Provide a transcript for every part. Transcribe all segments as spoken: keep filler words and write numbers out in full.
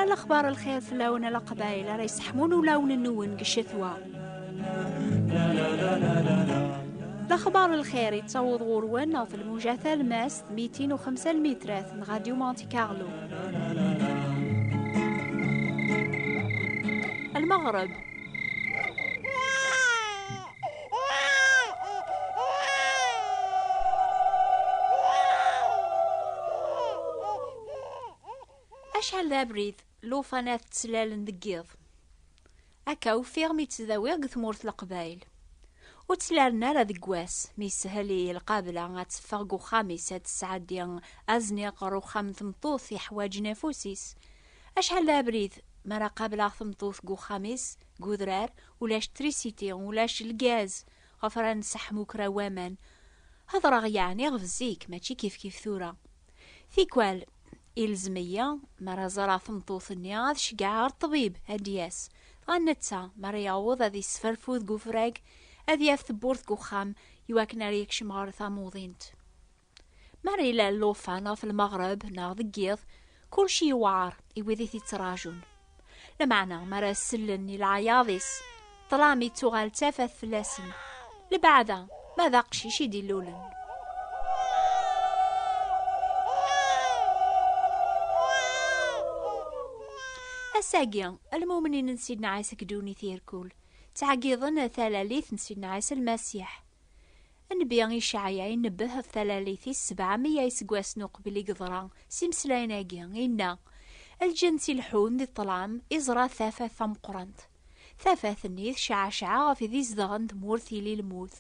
Lexbar lxir fell-awen a Leqbayel ara yesseḥmun ulawen-nwen deg ccetwa. Lexbar lxir yettaweḍ ɣur-wen ɣef lmuja talmast mitin u xemsa lmitrat n Radio Monte Carlo. Lmeɣreb. Acḥal d abrid, llufan ad ttlalen deg yiḍ. Akka ufiɣ mi ttdawiɣ deg tmurt Leqbayel. Ur ttlalen ara deg wass, mi yeshel i lqabla ad teffeɣ deg uxxam-is, ad tesɛeddi azniq ɣer uxxam n tmeṭṭut yeḥwaǧen afus-is. Acḥal d abrid, mi ara qableɣ tmeṭṭut deg uxxam-is, deg udrar, ulac trisiti, ulac lgaz, ɣef ara nseḥmu kra waman. Hedreɣ yeɛni ɣef zik, mačči kifkif tura. Tikwal, ilzem-iyi, mi ara ẓreɣ tmeṭṭut-nni, ad ceggɛeɣ ɣer ṭṭbib, ad d-yas. Dɣa netta, mi ara yaweḍ ad isferfu deg ufrag, ad yaf tewwurt deg uxxam, iwakken ara yekcem ɣer tamuḍint. Mi ara yella llufan ɣef lmeɣreb neɣ deg yiḍ, kulci yewɛer i wid i t-ittrajun. Lameɛna, mi ara sellen i leɛyaḍ-is, ṭṭlam ittuɣal d tafat fell-asen. Lbeɛda, ma d aqcic i d-ilulen. Ass-agi, lmumnin n Sidna Ɛisa deg ddunit irkul, ttɛeggiḍen talalit n Sidna Ɛisa Lmasiḥ. Nnbi Iceɛya inebbeh ɣef talalit-is sebɛemya iseggasen uqbel i yeḍra s imeslayen-agi, inna: "Lǧens ileḥḥun di ṭṭlam iẓra tafat tameqqrant. Tafat-nni tecɛaceɛ ɣef id izedɣen tmurt ili lmut."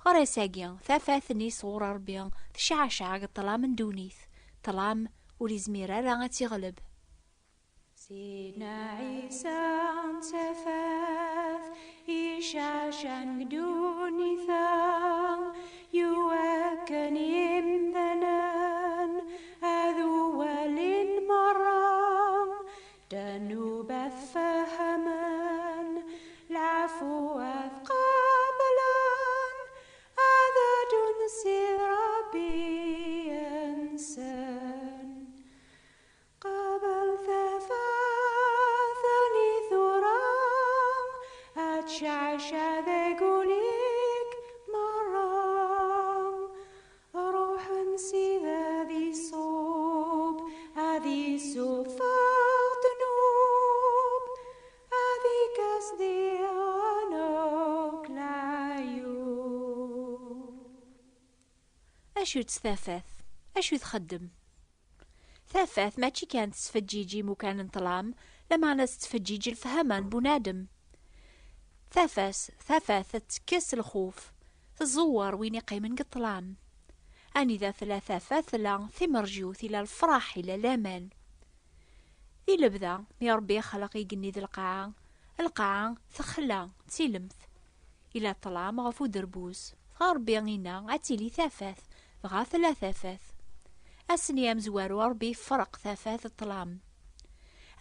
Ɣer ass-agi, tafat-nni sɣur Ṛebbi tecɛaceɛ deg ṭṭlam n ddunit. Ṭṭlam ur izmir ara ad tt-iɣleb. Sidna Ɛisa n tafat iceɛcan deg ddunit-a, iwakken imdanen ad uwalen merra, ddnub ad fehmen, lɛafu ad qablen, ad ddun s Ṛebbi-nsen. Qabel tafat-nni tura, ad tecɛaceɛ deg ul-ik merra. Ṛuḥ n Sidi ad iṣub, ad isuffeɣ ddnub, ad ikkes diɣen akk leɛyub. Acu-tt tafat? Acu txeddem? Tafat mačči kan tettfeǧǧiǧ imukan n ṭṭlam, lameɛna tettfeǧǧiǧ lefhama n bunadem. Tafas, tafat tettekkes lxuf, tẓewwer win iqqimen deg ṭṭlam. Anida tella tafat, tella timerjut, ila lefraḥ, ila laman. Di lebda, mi Ṛebbi ixleq igenni d lqaɛa, lqaɛa texla, d tilemt. Ila ṭṭlam ɣef uderbuz, dɣa Ṛebbi inna ad tili tafat, dɣa tella tafat. Ass-nni amezwaru Ṛebbi ifreq tafat d ṭṭlam.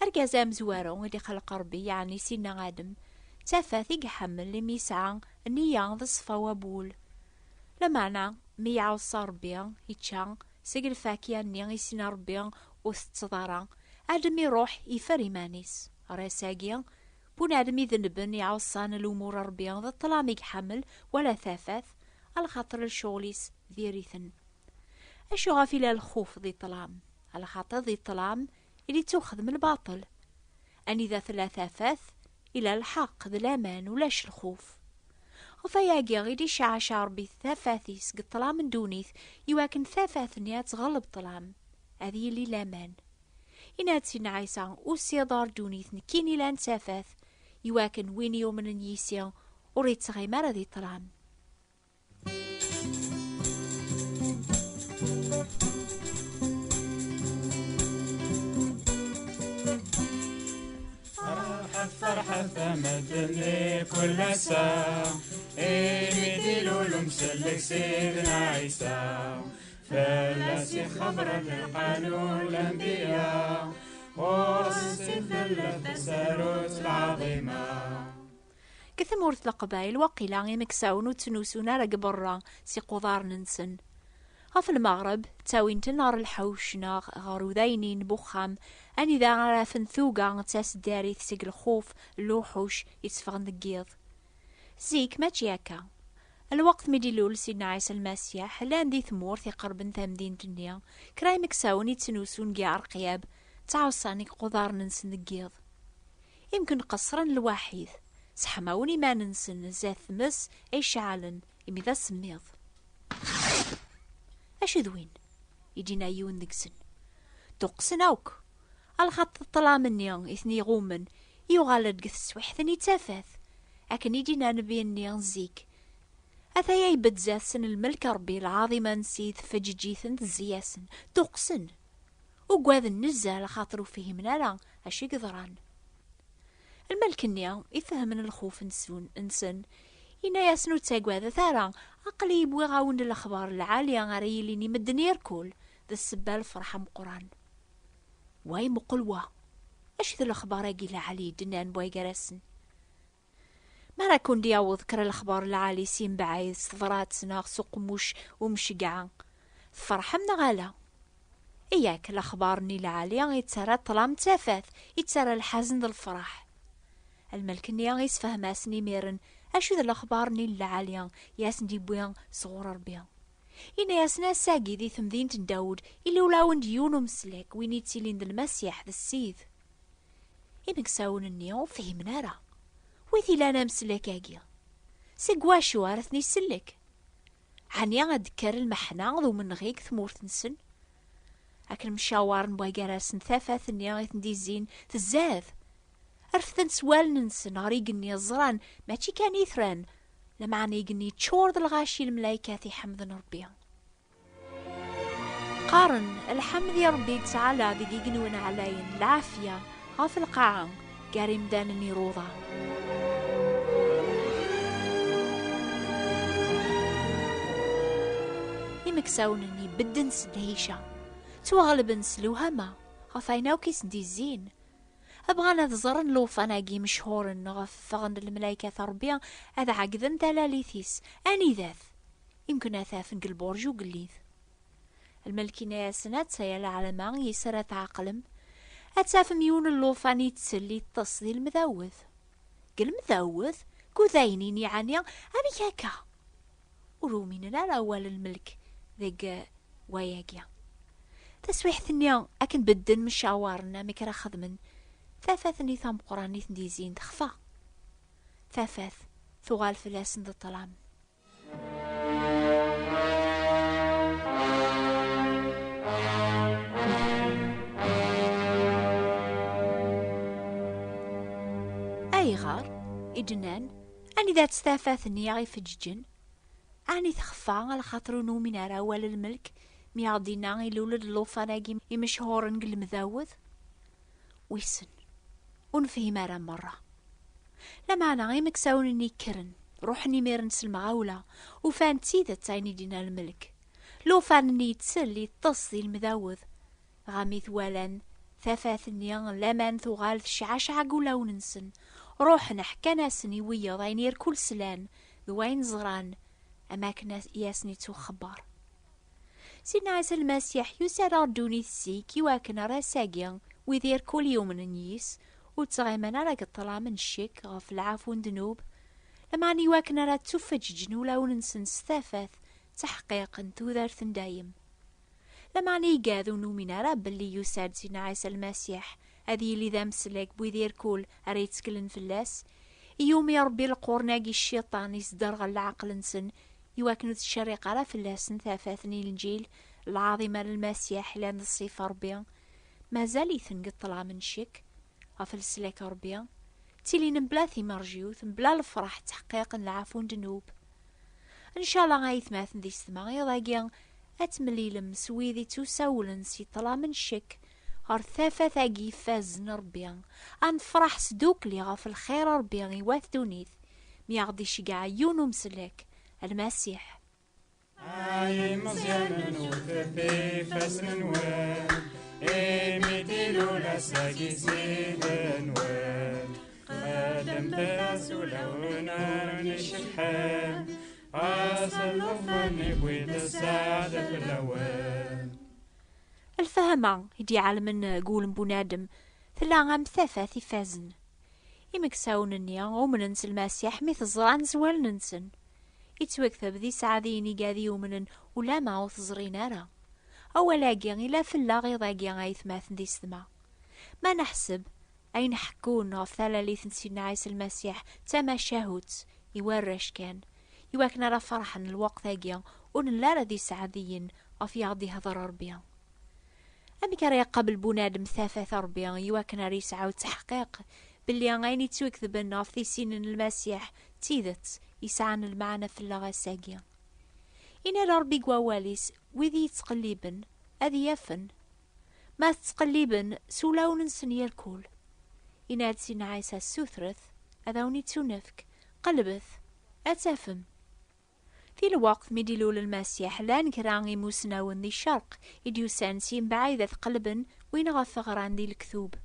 Argaz amezwaru i d-ixleq Ṛebbi, yeɛni Sidna Adem, d tafat i iḥemmel imi yesɛa nniya d ṣṣfa wabul. Lameɛna, mi iɛuṣa Ṛebbi, ičča seg lfakya-nni i s-inna Ṛebbi ur tetteḍ ara, Adem iṛuḥ ifer iman-is. Ɣer ass-agi, bunadem idenben iɛuṣan lumuṛ n Ṛebbi d ṭṭlam i iḥemmel wala tafat, alaxaṭer lecɣel-is diri-ten. Acu ɣef ila lxuf di ṭṭlam? Alaxaṭer di ṭṭlam i d-ittuxdem lbaṭel. Anida tella tafat, ila lḥeqq d laman, ulac lxuf. Ɣef wayagi i d-iceɛceɛ Ṛebbi tafat-is deg ṭṭlam n ddunit, iwakken tafat-nni ad tɣelleb ṭṭlam, ad yili laman. Inna-d Sidna Ɛisa: "Usiɣ-d ɣer ddunit nekkini ilan tafat, iwakken win yumnen yis-i ur ittɣim ara di ṭṭlam." Ferḥet, ferḥet a medden di kul ass-a, imi d-ilul umsellek Sidna Ɛisa. Fell-as i xebbren lqanun lenbiya, ɣur-sen tella tasarut lɛaḍima. Deg tmurt n Leqbayel, waqila imeksawen ur ttnusun ara deg berra s iquḍaren-nsen. Ɣef lmeɣreb, ttawin-ten ɣer lḥewc neɣ ɣer udaynin n uxxam, anida ara afen tuga d taseddarit seg lxuf n lewḥuc yetteffɣen deg yiḍ. Zik, mačči akka. Lweqt mi d-ilul Sidna Ɛisa Lmasiḥ, llan di tmurt iqerben tamdint-nni kra imeksawen yettnusun deg iɛerqyab d tɛuṣan iqudaren-nsen deg yiḍ. Imken qeṣṣren lwaḥid, seḥmawen iman-nsen zdat tmes ay ceɛlen imi d asemmiḍ. "Acu d win?" i d-yenna yiwen deg-sen. Tuqsen akk, alaxaṭer ṭṭlam-nni i ten-iɣummen yuɣal-d deg teswiḥt-nni d tafat, akken i d-yenna nnbi-nni n zik. Ataya ibedd zdat-sen lmelk Ṛebbi, lɛaḍima-nnes tfeǧǧeǧ-iten tezzi-asen. Tuqsen, ugaden nezzeh, alaxaṭer ur fhimen ara acu i yeḍran. Lmelk-nni ifehmen lxuf-nsen, nsen, yenna-yasen: "Ur ttagadet ara, aql-i wwiɣ-awen-d lexbar lɛali ara yilin i medden irkul, d ssebba lferḥ ameqqran." Wa imuqel wa: "Acu d lexbar-agi lɛali i d-nnan way gar-asen? Mi ara ken-d-yaweḍ kra lexbar lɛali si mebɛid, s tebrat neɣ s uqemmuc umceggeɛ, tferḥem neɣ ala?" Iyak, lexbar-nni lɛali yettarra ṭṭlam d tafat, yettarra lḥazen d lefraḥ. Lmelk-nni yessefhem-asen imiren acu d lexbar-nni lɛali i asen-d-yewwi sɣur Ṛebbi. Yenna-yasen: "Ass-agi di temdint n Dawed ilul-awen-d yiwen umeslak, win yettilin d Lmasiḥ, d Ssid." Imeksawen-nni ur fhimen ara. "Wi t-ilan ameslak-agi? Seg wacu ara ten-isellek? Ɛni ad d-tekker lmeḥna d umenɣi deg tmurt-nsen?" Akken mcawaren way gar-asen, tafat-nni i ten-d-izzin tzad. Refden s wallen-nsen ɣer igenni, ẓran mačči kan itran, lameɛna igenni yeččur d lɣaci, lmelaykat iḥemmden Ṛebbi. Qqaren: "Lḥemd i Ṛebbi Tɛala deg igenwen ɛlayen, lɛafya ɣef lqaɛa gar imdanen iruḍa." Imeksawen-nni bedden s ddhica, ttwaɣelben s lewhama ɣef wayen akk i sen-d-izzin. Bɣan ad ẓren llufan-agi mechuren ɣef ffɣen lmelaykat n Ṛebbi ad ɛeggden talalit-is. Anida-t? Imken ad t-afen deg lburǧ ugellid. Lmelk yenna-yasen: "Attaya lɛalama yis ara tɛeqlem, ad tafem yiwen n llufan ittell, iṭṭes di lemdawet." "Deg lemdawet? Deg udaynin yeɛni? Amek akka?" Ur uminen ara awal n lmelk deg, eh, wayagi. Taswiḥt-nni, akken bedden mcawaren amek ara xedmen, tafat-nni tameqqrant i ten-d-izzin texfa. Tafat tuɣal fell-asen d ṭṭlam. "Ayɣer?" i d-nnan. "Anida-tt tafat-nni i aɣ-ifeǧǧen? Ɛni texfa, alaxaṭer ur numin ara awal n lmelk mi aɣ-d-inna ilul-d llufan-agi imechuren deg lemdawet?" Wissen, ur nefhim ara merra. Lameɛna imeksawen-nni kkren, ruḥen imiren s lemɣawla, ufan d tidet ayen i d-inna lmelk. Llufan-nni yettell, yeṭṭes di lemdawet. Dɣa mi t-walan, tafat-nni n laman tuɣal tecɛaceɛ deg wulawen-nsen. Ruḥen ḥkan-asen i wiyeḍ ayen irkul slan d wayen ẓran, am akken as-, i asen-ittuxebber. Sidna Ɛisa Lmasiḥ yusa-d ɣer ddunit zik i wakken ar ass-agi wid irkul yumnen yis ur ttɣiman ara deg ṭṭlam n ccek ɣef lɛafu n ddnub, lameɛna i wakken ara ttufeǧǧen ulawen-nsen s tafat d teḥqiq n tudert n dayem. Lameɛna igad ur numin ara belli yusa-d Sidna Ɛisa Lmasiḥ ad yili d ameslak n wid irkul ara yetteklen fell-as, i yumi Ṛebbi lqurn-agi cciṭan isderɣel leɛqel-nsen, i wakken ur tettcerriq ara fell-asen tafat n Inǧil lɛaḍima n Lmasiḥ, llan d ṣṣifa Ṛebbi, mazal-iten deg ṭṭlam n ccek ɣef leslak Ṛebbi, ttilin mebla timerjiwt, mebla lefṛaḥ d teḥqiq n lɛafu n ddnub. Ncallah, ay atmaten d yessetma, iḍ-agi ad temlilem s wid ittusawlen si ṭṭlam n ccek ɣer tafat-agi ifazen n Ṛebbi. Ad nefṛeḥ sdukli ɣef lxir n Ṛebbi i wat ddunit, mi aɣ-d-iceggeɛ yiwen umeslak, Lmasiḥ. Ay imeẓyanen, wtet ifassen-nwen, imi d-ilul ass-agi Ssid-nwen. Xedmet-as ulawen-nwen icebḥen, Ɣas llufan yewwi-d sseɛd fell-awen. Lfahma i d-iɛelmen deg wul n bunadem tella am tafat ifazen. Imeksawen-nni umnen s Lmasiḥ mi t-ẓran s wallen-nsen. Ittwakteb d iseɛdiyen igad i yumnen ulama ur t-ẓrin ara. Awal-agi ila fell-aɣ iḍ-agi, aytmaten d isetma. Ma neḥseb ayen ḥekkun ɣef talalit n Sidna Ɛisa Lmasiḥ d tamacahut i warrac kan, iwakken ara ferḥen lweqt-agi ur nelli ara d iseɛdiyen ɣef i aɣ-d-ihder Ṛebbi. Amek ara iqabel bunadem tafat Ṛebbi iwakken ara yesɛu ttaḥqiq belli ayen ittwaketben ɣef tisin n Lmasiḥ d tidet yesɛan lmeɛna fell-aɣ ass-agi? Inna-d Ṛebbi deg wawal-is, wid i yettqelliben ad yafen. Ma tettqelliben s ulawen-nsen irkul. Inna-d Sidna Ɛisa, sutret, ad awen-ittunefk, qelbet, ad tafem. Di lweqt mi d-ilul Lmasiḥ, llan kra imusnawen di ccerq i d-yusan si mbaɛid ad qelben win ɣef ɣran di lektub.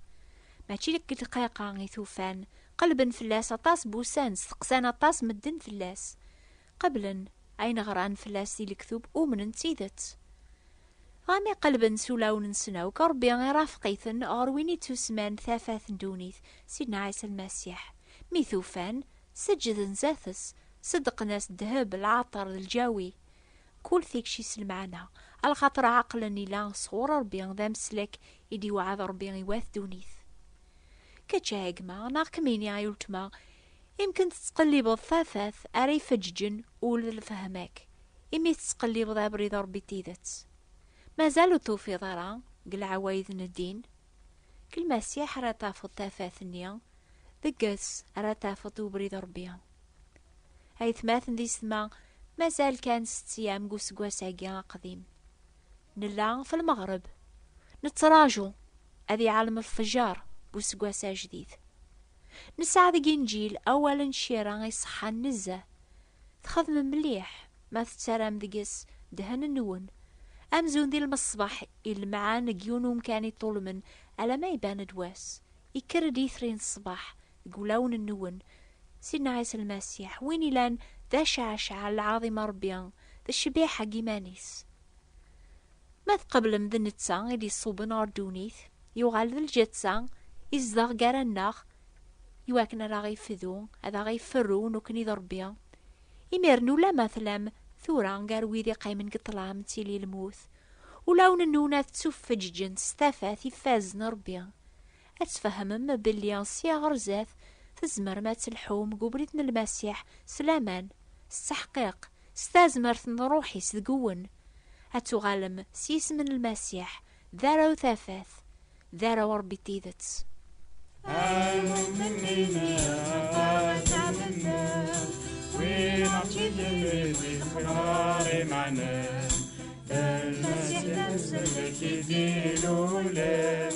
Mačči deg dqiqa i t-ufan, qelben fell-as aṭas n wussan, steqsan aṭas medden fell-as. Qeblen ayen ɣran fell-as di lektub, umnen d tidet. Dɣa mi qelben s ulawen-nsen akk, Ṛebbi irafeq-iten ɣer win ittusemman tafat n ddunit, Sidna Ɛisa Lmasiḥ. Mi t-ufan, seǧǧden zdat-s, ṣeddqen-as ddheb, lɛeṭṭer d lǧawi. Kul tikci s lmeɛna, alaxaṭer ɛeqlen ila sɣur Ṛebbi d ameslak i d-iweɛɛed Ṛebbi i wat ddunit. Kečč a gma, neɣ kemmini ay ultma, imken tettqellibeḍ tafat ara ifeǧǧen ul d lfehma-k, imi tettqellibeḍ abrid Ṛebbi d tidet. Mazal ur tufiḍ ara deg leɛwayed n ddin? Deg Lmasiḥ ara tafeḍ tafat-nni, deg-s ara tafeḍ ubrid Ṛebbi. Aytmaten d isetma, mazal kan setta ayyam deg useggas-agi aqdim. Nella f lmeɣreb. Nettraǧu ad iɛellem lfeǧǧer n useggas ajdid. Nesɛa deg Inǧil awal n ccira iṣeḥḥan nezzeh. Txedmem mliḥ ma tettarram deg-s ddhen-nwen. Amzun di lmeṣbaḥ ilemɛen deg yiwen umkan iṭulmen alamma iban-d wass. Ikker-d itri n ṣṣbeḥ deg wulawen-nwen. Sidna Ɛisa Lmasiḥ, win ilan d aceɛceɛ n lɛaḍima Ṛebbi, d ccbiḥa n yiman-is. Ma tqeblem d netta i d-iṣubben ɣer ddunit, yuɣal d lǧetta, izdeɣ gar-aneɣ, iwakken ad aɣ-ifdu, ad aɣ-iferru nekkni d Ṛebbi. Imiren ulamma tellam tura gar wid iqqimen deg ṭṭlam d tili lmut, ulawen-nwen ad ttufeǧǧen s tafat ifazen n Ṛebbi. Ad tfehmem belli sya ɣer zdat tzemrem ad telḥum deg ubrid n Lmasiḥ s laman, s tteḥqiq, s tazmert n Ṛṛuḥ-is deg-wen. Ad tuɣalem s yisem n Lmasiḥ d arraw tafat, d arraw Ṛebbi tidet. A lmumnin, a lmumnin, win ɣef yelli di tefkar imaɛnen, d Lmasiḥ d amsellek i d-ilulen,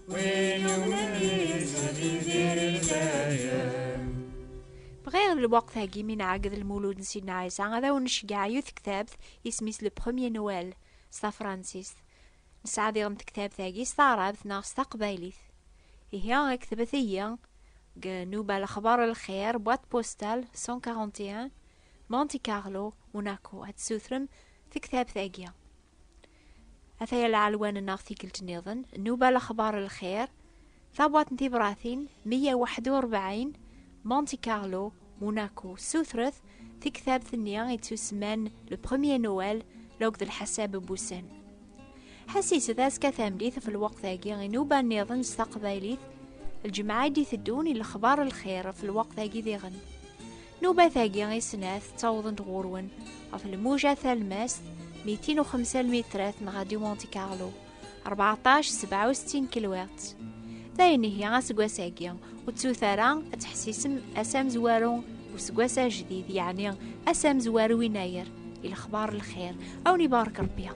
win yumnen yis ad yidir i dayem. Bɣiɣ lweqt-agi mi nɛegged lmulud n Sidna Ɛisa, ad awen-nceggeɛ yiwet tektabt, isem-is Le Premier Noël s tafransist. Nesɛa diɣen tektabt-agi s taɛrabt neɣ s taqbaylit. Ihi, ktbet-iyi deg Nuba Lexbar Lxir, boîte postale cent quarante et un, Monte Carlo, Monaco. Ad tessutrem tektabt-agi. Ataya lɛelwan-nneɣ tikkelt nniḍen, Nuba Lexbar Lxir, tabwaṭ n tibratin meyya u waḥed u rebɛin, Monte Carlo, Monaco. Sutret tiktabt-nni ittusemman Le Premier Noël, la akked lḥasab n wussan. Ḥassiset azekka tameddit ɣef lweqt-agi i nuba nniḍen s taqbaylit, lǧemɛa i d-iteddun i lexbar n lxir ɣef lweqt-agi diɣen. Nubat-agi i snat ttawḍent ɣur-wen ɣef lmuja talmast mitin u xemsa lmitrat n Radio Monte Carlo, rbeɛṭac sebɛa u settin kilwirt. D ayen ihi aseggas-agi, ur ttut ara ad tḥessisem ass amezwaru n useggas ajdid, yeɛni ass amezwaru Inayer, i lexbar n lxir. A wen-ibarek Rebbi.